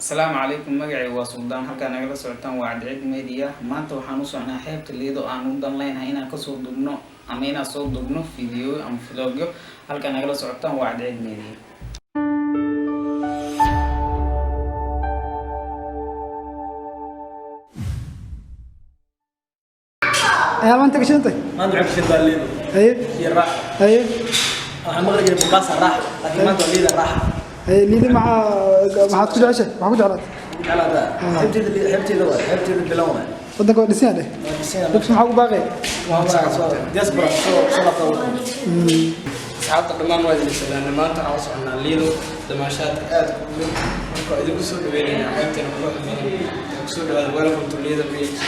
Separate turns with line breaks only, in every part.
Asalaamu calaykum. Magacay waa Suldaan, halkaa nagala socotaan waa Cadceed Media. Maanta waxaan u socnaa xeebta Liido, aan u dan leenahay inaan kasoo duubno ama inaan soo duubno video ama vlogyo. Halkaa nagala socotaan waa Cadceed Media.
Ayaa maanta gashantay?
Maanta waxay ku shirtaa Liido.
Haye.
Iyo raaxa.
Haye.
Waxaan maqli jiray Mombasa raaxa, laakiin maanta waa Liida raaxa.
Haye, Liidi maxaa maxaad ku jeceshay? Maxaa ku jeclaatay?
Ugu jeclaataa xeebteeda, xeebteeda waay, xeebteeda bilan waay.
Waddanka waa dhisan yahay.
Waa dhisan yahay.
Dadku maxaa ku baaqay?
Waa maraa soo diaspora soo laabta waddanka.
Asxaabta dhammaan waa idin salaamnay. Maanta waxaan u soconaa Liido, damaashaadka aad ku weyn. Marka waa idinku soo dhaweynaynaa xeebteena quruxda badan ee kusoo dhawaada. Welcome to Liido Beach.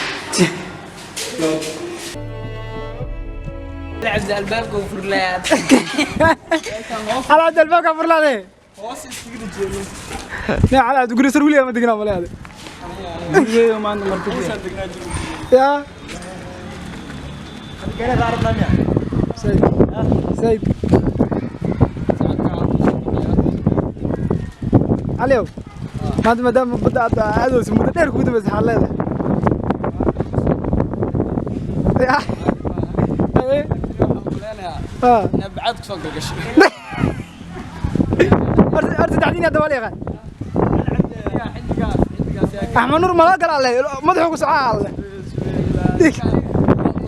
Cabdi albaabka u furlayaad.
Cali Cabdi albaabka furlaade.
Hoos iskaga dhajeedo.
Ne Cali Cabdi guri sar weligaa ma degnaa maleade.
Gurigeeyo maanta marti.
Yaa.
Gaari raarabnaa miya?
Sayid. Sayid. Caliyow. Maanta maadaama badda aad aadayso muddo dheer kugu dambaysa, waxaad leedahay? Yaa. Haye. Ah.
Nabcad kusoo galgashay.
Horta horta dacdiin hadda waa la yaqaan. Axmed Nuur mala gala alle madaxuu ku socaa alle.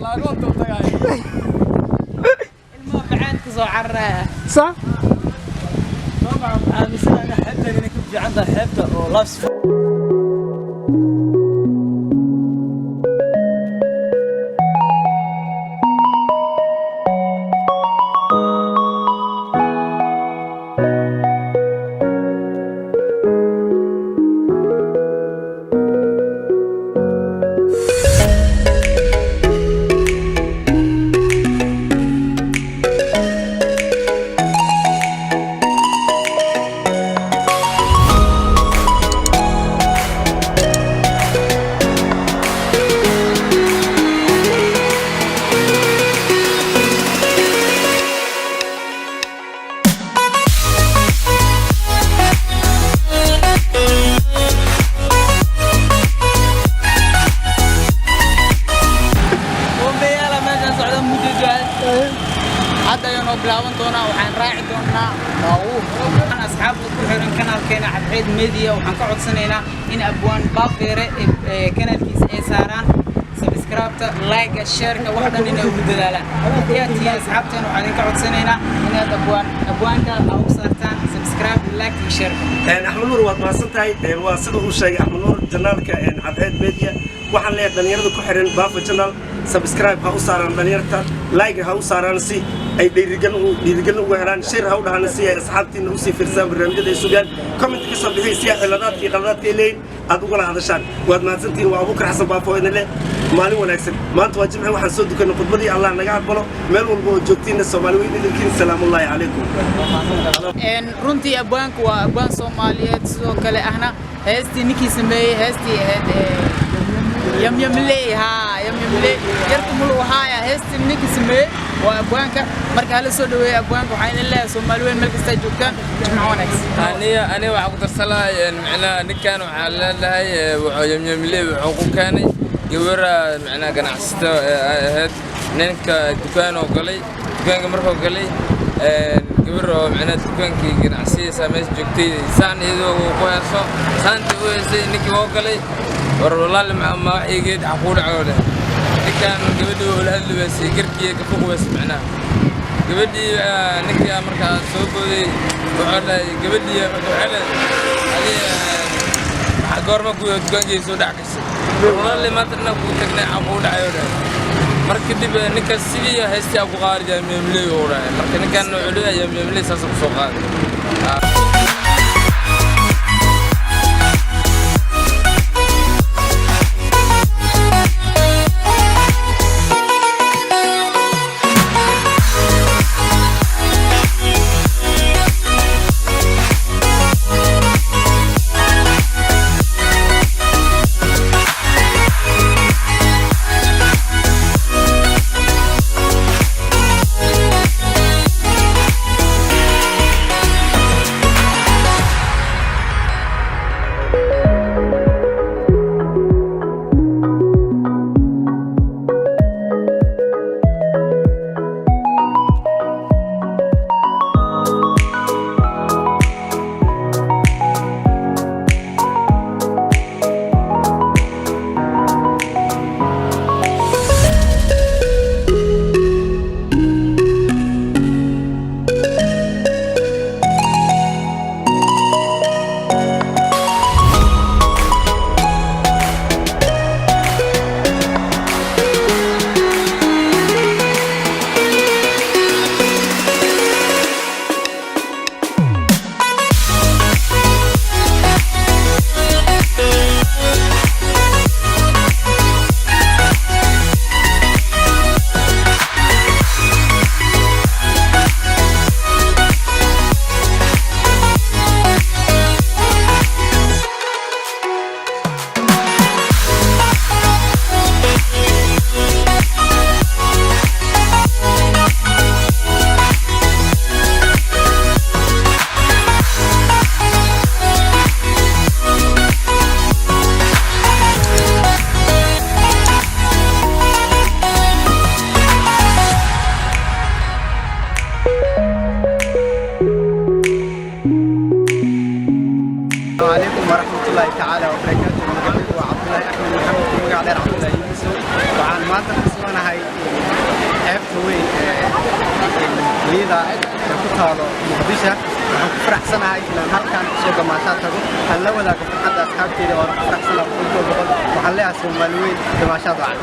Laagoonta u tagaay.
Ilmaha bacaad kasoo cararaya.
Sax?
Aaminsanahay xeebteena inay ka fiican tahay xeebta oo laabs.
Bombeyaala meeshaan socda muddo jecel. Hadda ayuu noo bilaaban doonaa, waxaan raaci doonaa baabuur. Waxaan asxaabta ku xiran kanaalkeena Cadceed Media waxaan ka codsanaynaa in Abwaan Baafeere ee kanaalkiisa ay saaraan subscribe-ta, like-ga, share-ka, wax dhan inay ugu dadaalaan. Haddii aad tihiin asxaabteena, waxaan idinka codsanaynaa inaad abwaanka aa u saartaan subscribe, like iyo share-ka.
Axmed Nuur, waad mahadsan tahay. Waa sida uu sheegay Axmed Nuur, channelka Cadceed Media. Waxaan leeyahay dhalinyarada ku xiran Baafa Channel, subscribe ha u saaraan dhalinyarta, like ha u saaraan si ay dhiirigelin ugu helaan, share ha u dhahaan si ay asxaabtiina usii fiirsadaan barnaamijyada ay sugaan, comment ka soo bixiya si ay ciladaadka iyo qaladaadka ay leeyihin aad ugala hadashaan. Waad mahadsantihiin. Waa Abuukar Xasan Baafo oo idin leh maalin wanaagsan. Maanta waa Jimce, waxaan soo dukanay khudbadii. Allah naga aqbalo. Meel walba oo joogtiinna, Soomaali weyn idinkiin, salaamullaahi calaykum.
Runtii abwaanku waa abwaan Soomaaliyeed, sidoo kale ahna heestii ninkii sameeyey, heestii ahayd Yamyamley. Haa, Yamyamley yarku mulu haaya, heestii ninkii sameeyey waa abwaanka. Marka hala soo dhaweeyey abwaanka. Waxaan idin leeyahay, Soomaali weyn meel kastaa joogtaan, jimco wanaagsan.
Aniga waxaa ku darsalahay, micnaha ninkan waxaa leedahay wuxuu Yamyamle wuxuu ku keenay gabara, micnaha ganacsato ay ahayd. Ninka dukaan oo galay, dukaanka markuu galay, gabar oo micnaha dukaankii ganacsigiisa meesha joogtay saan iyadoo ku heeso saantii u heysay, ninkii oo galay, war walaali ma wax iigeed xaquu dhaco dheh. Ninkan gabadhii waa ula hadli weysay, garkii ka foq weysay. Micnaha gabadhii ninkii markaa soo booday, wuxuu dhahay gabadhii marka waxay leedahay, adi maxaa goorma ku dukaankii soo dhex gashay? Walaali maanta dhan kuu tagnay, xaquu dhacay oo dhahay. Marka kadib ninka sidii haystii ku qaadi Yamyamley uu dhahay. Marka ninkan wuxuu leeyahay Yamyamley saas ku soo qaaday.
Calaykum waraxmatullaahi tacaala wabarakaatu. Magacaygu waa Cabdulaahi Axmed Maxamed, ku magac dheer Cabdulaahi Yuusuf. Waxaan maanta ku suganahay xeebta weyn ee Liida ee ku taalo Muqdisho. Waxaan ku faraxsanahay inaan halkan kusoo damaashaa tago, aan la wadaago farxadda asxaabteyda, oona ku faraxsanahay 100%. Waxaan leeyahay Soomaali weyn, damaashaad wacan.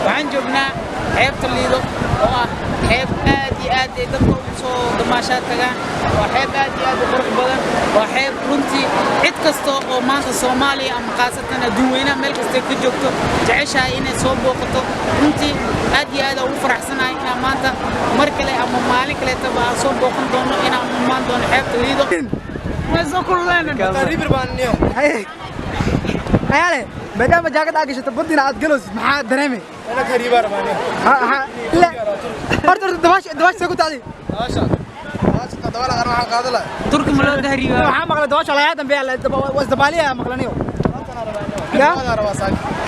Waxaan joognaa xeebta Liido oo ah xeeb aad iyo aad ay dadka ugu soo damaashaad tagaan. Waa xeeb aad iyo aad u qurux badan. Waa xeeb runtii cid kasta oo maanta Soomaaliya ama khaasatan adduun weynaha meel kasta ka joogto jeceshahay inay soo booqato. Runtii aad iyo aad aan ugu faraxsanahay inaan maanta mar kale ama maalin kaleetaba aan soo booqan doono, inaan imaan doono xeebta Liido. Way soo kululeenan.
Haye ayaale, maadaama jaakad aad gashato, badina aad galowsid, maxaa dareemay? Ha ha, ila horta dabaasha see ku tacday?
Turki ma loo dahriyo?
Waxaa maqlay dabaasha lagaa dambeeya, waa isdabaaliya maqlaniyo ya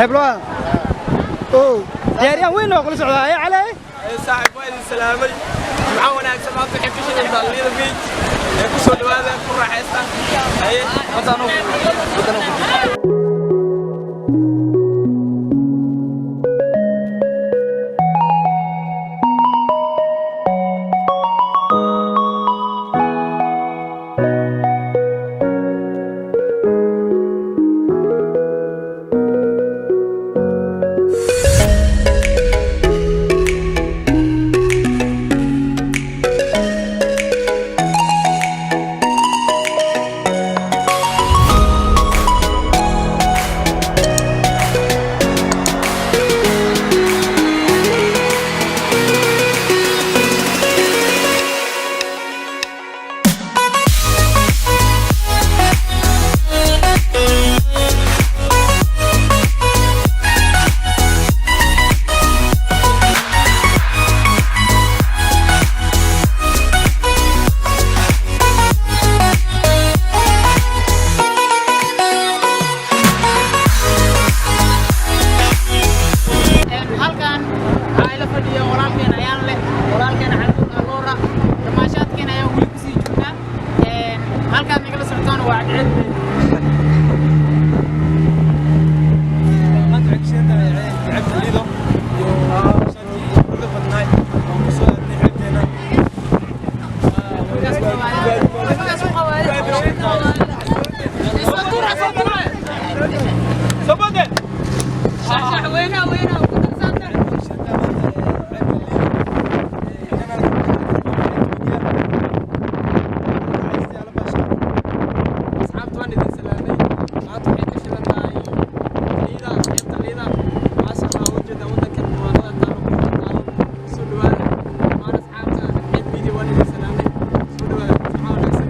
hebloa oo ciyaaryahan weyn oo kula socdaa. Ay cale.
Saaxiib, waa idin salaamay. Jimco wanaagsan. Maanta waxay ka shaqaysaa Liida Beach ee ku soo dhawaada, ku raaxaysta. Haye.
Halkan waxaa ila fadhiya walaalkeen ayaan leh, walaalkeen Cabdul Aloora. Damaashaadkeen ayaan weli kusii joognaa. Halkaad nagala socotaan waa Cadceed.
Maanta waxay ka shidan tahay xeebta Liido iyo shaadkii quruxda badnaay oo ku soo aadnay xeebteena.
Weynaha weynaha ku darsaanta.
Asxaabta, waan idin salaamay. Maanta waxay ka shidan tahay Liida, xeebta Liida. Maasha Allah, u jeedaa wadankan muwaadada taalo, quruxda taalo. Soo dhawaada dhammaan asxaabta Cadceed Media, waan idin salaamay. Soo dhawaada, jimco wanaagsan.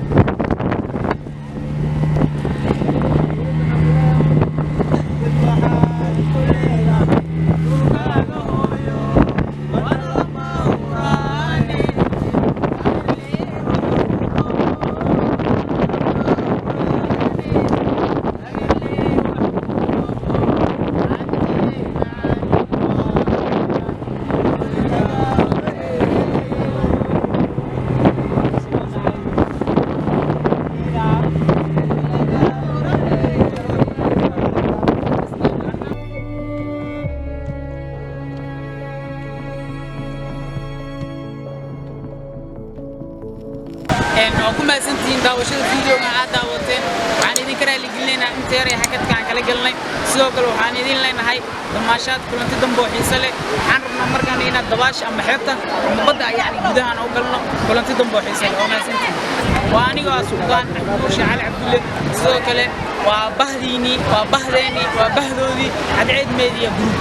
Waa ku mahadsantihiin daawashada videoga aad daawateen. Waxaan idinka raaligelinaynaa inta yar ee hakadka aan kala galnay. Sidoo kale waxaan idin leenahay damaashaad, kulanti dambe oo xiise leh. Waxaan rabnaa markaan inaad dabaasha ama xeebta ama badda, yacni gudahaan u galno. Kulanti dambe oo xiise leh. Waa mahadsantihiin. Waa anigoo ah Sultaan Cabdinuur Sheekh Cali Cabdulle. Sidoo kale waa bahdiinii, waa bahdeennii, waa bahdoodii, Cadceed Media Group.